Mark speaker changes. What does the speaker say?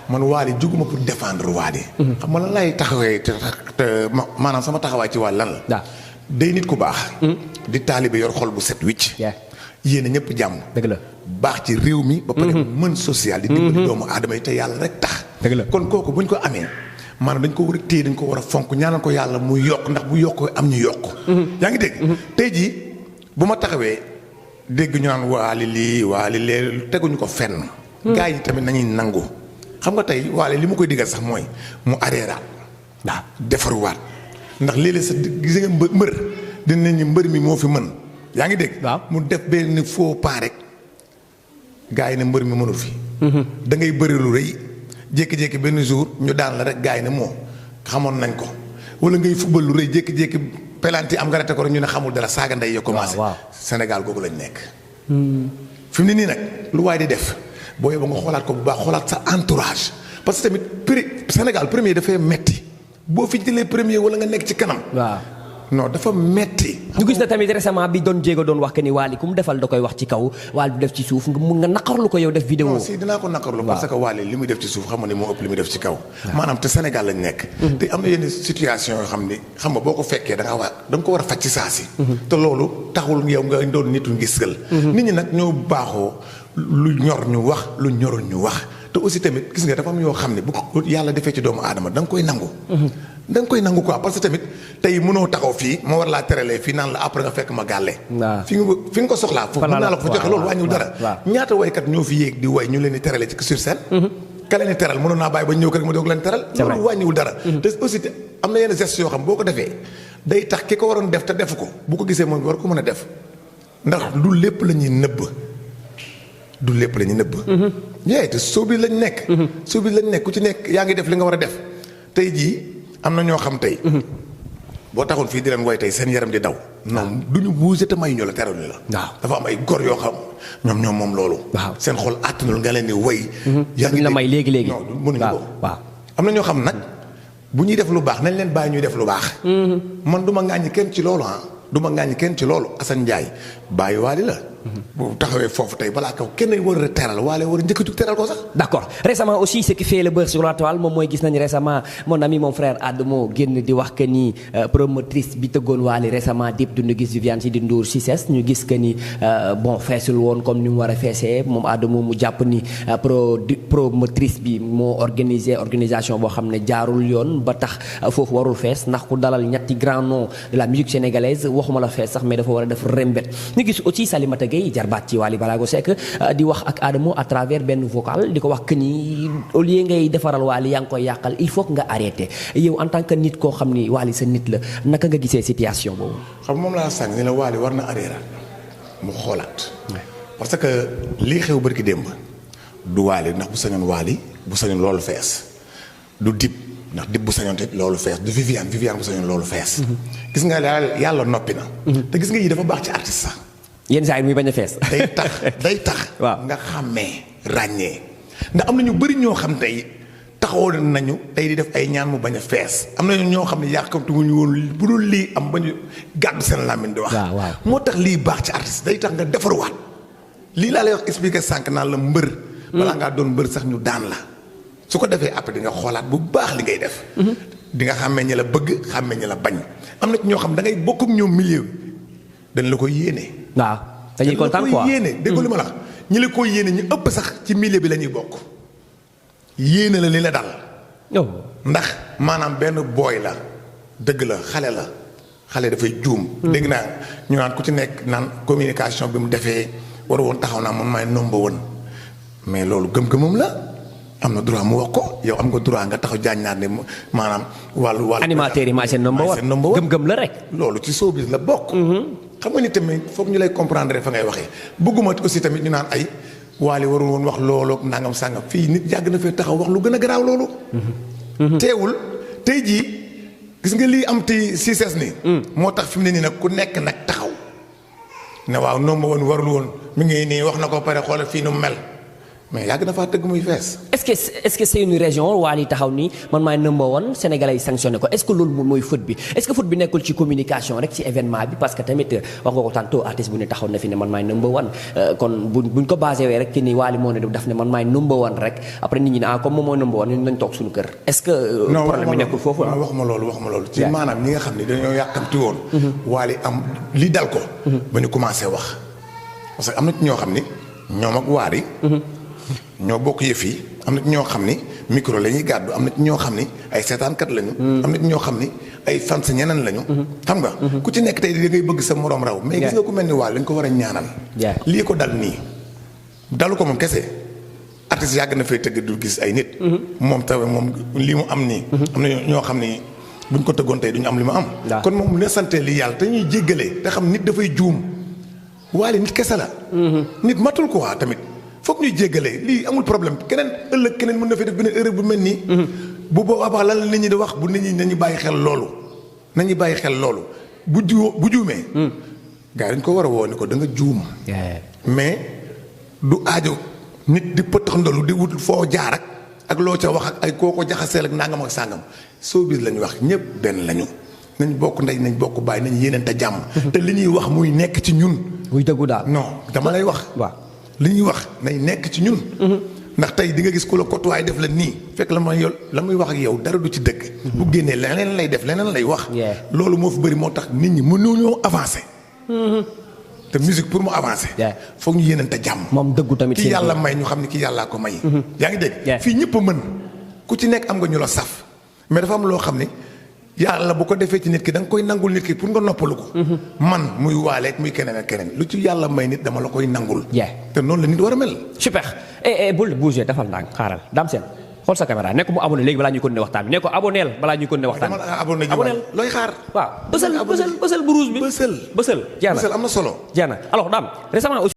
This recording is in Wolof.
Speaker 1: man Wally juguma pour défendre Wally. xam nga lan lay taxawee te maanaam sama taxawaay ci Wally lan la. day nit ku baax. di taalibe yor xol bu set wicc. yéen a ñëpp jàmm.
Speaker 2: dëgg la
Speaker 1: baax ci réew mi. ba pare mën social di dimbali doomu aadama yi te yàlla rek tax.
Speaker 2: dëgg la
Speaker 1: kon kooku buñ ko amee maanaam dañ ko war a téye dañ ko war a fonk ñaanal ko yàlla mu yokk ndax bu yokk am ñu yokk. yaa ngi dégg. tey jii bu ma taxawee dégg ñu naan Wally lii Wally lee teguñu ko fenn. gars yi tamit nañuy nangu. xam nga tey Wally li ma koy digal sax mooy mu areeraat. waaw defaruwaat ndax léeg-léeg sa gis nga mbër dinañu mbër mi moo fi mën. yaa ngi dégg. mu def benn faux pas rek gars yi ne mbër mi mënul fi. da ngay bëri lu rëy jékki-jékki benn jour ñu daan la rek gars yi ne moo xamoon nañ ko wala ngay fubal lu rëy jékki-jékki pelanti am nga rate ko rek ñu ne xamul dara saaga ndey ya commencé. Sénégal googu lañ nekk. fi mu ne nii nag lu waay di def booy ba nga xoolaat ko bu baax xoolaat sa entourage parce que tamit Sénégal premier dafay metti boo fi jëlee premier wala nga nekk ci kanam. non dafa metti
Speaker 2: ñu gis na tamit récemment bi doon jéego doon wax que ni Wally ku mu defal da koy wax ci kaw Wally du def ci suuf nga naqarlu ko yow def vidéo.
Speaker 1: non si dinaa ko naqarlu parce que Wally li muy def ci suuf xam nga ni moo ëpp li muy def ci kaw. maanaam te Sénégal lañ nekk. te am na yenn situation yoo xam ni xam nga boo ko fekkee da nga ko war a faj ci saa si. te loolu taxul yow nga doon nitu ngisgal. nit ñi nag ñoo baaxoo lu ñor ñu wax lu ñorul ñu wax te aussi tamit gis nga dafa am yoo xam ne bu ko yàlla defee ci doomu aadama da nga koy nangu. da nga koy nangu quoi parce que tamit tey mënoo taxaw fii ma war laa teralee fii naan la après nga fekk ma gàlle. fi nga ko soxlaa foofu mën naa la ko fa joxe loolu wàññiwul dara. ñaata waykat ñoo fi yéeg di way ñu leen di terale ci sur scène. ka leen di teral mënoon naa bàyyi ba ñëw kër ma doog leen teral. loolu wàññiwul dara. te aussi am na yenn gestes yoo xam boo ko defee day tax ki ko waroon def te defu ko bu ko gisee moom war ko mën a def ndax du lépp la ñuy nëbb. du lépp la ñuy nëbb. yee te sóobi lañ nekk. sóobi lañ nekk ku ci nekk yaa ngi def li nga war a def tey jii am na ñoo xam tey. boo taxoon fii di leen woy tey seen yaram di daw. non du ñu buuse te may ñu la teral ñu la. dafa am ay gor yoo xam ñoom moom loolu. seen xol àttanul nga leen di woy. yaa ngi la may léegi. non mënuñu ko. am na ñoo xam nag bu ñuy def lu baax nañ leen bàyyi ñuy def lu baax. man du ma ŋàññi kenn ci loolu du ma ŋàññi kenn ci loolu Assane Ndiaye bàyyi Wally la. bu taxawee foofu tey balaa kaw kenn war a teral Wally war a njëkk a jug teral ko sax. d'accord récemment aussi ce qui fait le beurre sur la toile moom mooy gis nañu récemment mon ami mon frère Adamo génn di wax que ni promotrice bi tëggoon Wally récemment dip du ñu gis Viviane Chidid Ndour Cissesse ñu gis que ni bon feesul woon comme ni mu war a feesee moom Adamo mu jàpp ni promotrice bi moo organisation boo xam ne jaarul yoon ba tax foofu warul fees ndax ku dalal ñetti grand nom de la musique sénégalaise waxuma la fees sax mais dafa war a def rembet ñu gis aussi Salimata Gueye jarbaat ci Wally Ballago Seck di wax ak Adamo à travers benn vocal di ko wax que ni au lieu ngay defaral Wally yaa ngi koy yàqal il faut que nga arrêté yow en tant que nit koo xam ni Wally sa nit la naka nga gisee situation boobu. xam moom laa sànni ni la Wally war na arrêté mu xoolaat. parce que lii xew bërki démb du Wally ndax bu sañoon Wally bu sañoon loolu fees du Dip ndax Dip bu sañoon te loolu fees du Viviane bu sañoon loolu fees. gis nga yàlla noppi na. te gis nga yii dafa baax ci artiste sax.
Speaker 2: yenn saa yi muy bañ a fees.
Speaker 1: day tax. nga xàmmee ràññee ndax am na ñu bëri ñoo xam tey taxawoon nañu tey di def ay ñaan mu bañ a fees am na ñoo xam ne yàqamtu wuñu woon bu dul lii am ba ñu gàddu seen làmmiñ di wax. moo tax lii baax ci artiste day tax nga defaruwaat lii laa lay wax expliqué sànq naan la mbër. balaa ngaa doon mbër sax ñu daan la. su ko defee après di nga xoolaat bu baax li ngay def. di nga xàmmee ñi la bëgg xàmmee ñi la bañ am na ci ñoo xam da ngay bokk ak ñoom milieu dañ la koy yéene.
Speaker 2: waaw dañuy kontaan quoi
Speaker 1: yéene dégg li ma la wax ñi la koy yéene ñu ëpp sax ci milieu bi la ñuy bokk yéene la li la dal. ndax maanaam benn booy la dëgg la xale dafay juum. dégg naa ñu naan ku ci nekk naan communication bi mu defee war woon taxaw naa man maay number one mais loolu gëm-gëmam la am na droit mu wax ko yow am nga droit nga taxaw jaañ naa ne maanaam wàllu.
Speaker 2: animateur yi maa seen number one gëm-gëm la rek.
Speaker 1: loolu ci showbiz la bokk. xam nga ni tamit foog ñu lay comprendre fa ngay waxee bëgguma aussi tamit ñu naan ay Wally warul woon wax loolu nangam sàngam fii nit yàgg na fee taxaw wax lu gën a garaaw loolu. teewul tey jii gis nga lii am ti Cissesse nii. moo tax fi mu ne nii nag ku nekk nag taxaw ne waaw noonu ma woon warul woon mi ngi nii wax na ko pare xoolal fii nu mel mais yàgg na faa tëgg muy fees.
Speaker 2: est-ce que c'est une région Wally taxaw ni man maay number one sénégalais yi sanctionné ko est-ce que loolu moom mooy faute bi est-ce que faute bi nekkul ci communication rek ci événement bi parce que tamit wax nga ko tantôt artiste bu ne taxaw na fi ne man maay number one kon buñ ko basé wee rek ki ni Wally moo ne daf ne man maay number one rek après nit ñi ne comme moom mooy number one ñun nañ toog suñu kër est-ce que problème bi nekkul foofu
Speaker 1: non wax ma loolu ci maanaam ñi nga xam ne dañoo yàkkamti woon Wally am li dal ko ba ñu commencé wax parce que am na ci ñoo xam ni ñoom ak Wally ñoo bokk yëf yi am na ci ñoo xam ni micro la ñuy gàddu am na ci ñoo xam ni ay seetaankat lañu. am na ci ñoo xam ni ay fans ñeneen lañu. xam nga ku ci nekk tey da ngay bëgg sa morom raw. mais gis nga ku mel ni Wally lañ ko war a ñaanal. lii ko dal nii dalu ko moom kese artiste yàgg na fay tëgg du gis ay nit. moom tamit moom lii mu am nii. am na ñoo xam ni buñ ko tëggoon tey duñu am li mu am. kon moom ne sante li yàlla te ñuy jéggalee te xam nit dafay juum Wally nit kese la. nit matul quoi tamit. foog ñuy jéggalee lii amul problème keneen ëllëg keneen mën na fi def beneen erreur bu mel nii. bu boobaa lan la nit ñi di wax bu nit ñi nañu bàyyi xel loolu. nañu bàyyi xel loolu bu juumee. gars yi dañ ko war a woo ni ko da nga juum. mais du aajo nit di pëtax ndolu di wut foo jaar ak loo ca wax ak ay koo ko jaxaseel ak nangam ak sàngam soo biir la ñu wax ñëpp benn lañu. nañ bokk ndey nañ bokk bàyyi nañ yéeneente jàmm. te li ñuy wax muy nekk ci ñun.
Speaker 2: muy dëggu daal
Speaker 1: non dama lay wax. waaw. li ñuy wax nay nekk ci ñun. ndax tey di nga gis ku la kotuwaay def la nii fekk la muy wax ak yow dara du ci dëgg. bu génnee leneen lay def leneen lay wax. loolu moo fi bëri moo tax nit ñi mënuñoo avancer. te musique pour mu avancer. foog ñu yéenante jàmm.
Speaker 2: moom dëggu tamit
Speaker 1: ki yàlla may ñu xam ne ki yàllaa ko may. yaa ngi dégg. fii ñëpp a mën ku ci nekk am nga ñu la saf mais dafa am loo xam ne yàlla bu ko defee ci nit ki da nga koy nangul nit ki pour nga noppalu ko. man muy waaleeg muy keneen ak keneen lu ci yàlla may nit dama la koy nangul. te noonu la nit war a mel.
Speaker 2: super bul bougé dafal ndànk xaaral Dame Sène xool sa caméra ne ko mu abonné léegi balaa ñuy continuer waxtaan bi ne ko abonné balaa ñuy continuer waxtaan bi.
Speaker 1: abonné looy xaar.
Speaker 2: waaw bësal bu rouge bi. bësal
Speaker 1: bësal am na solo.
Speaker 2: jeex na alors Dame récemment aussi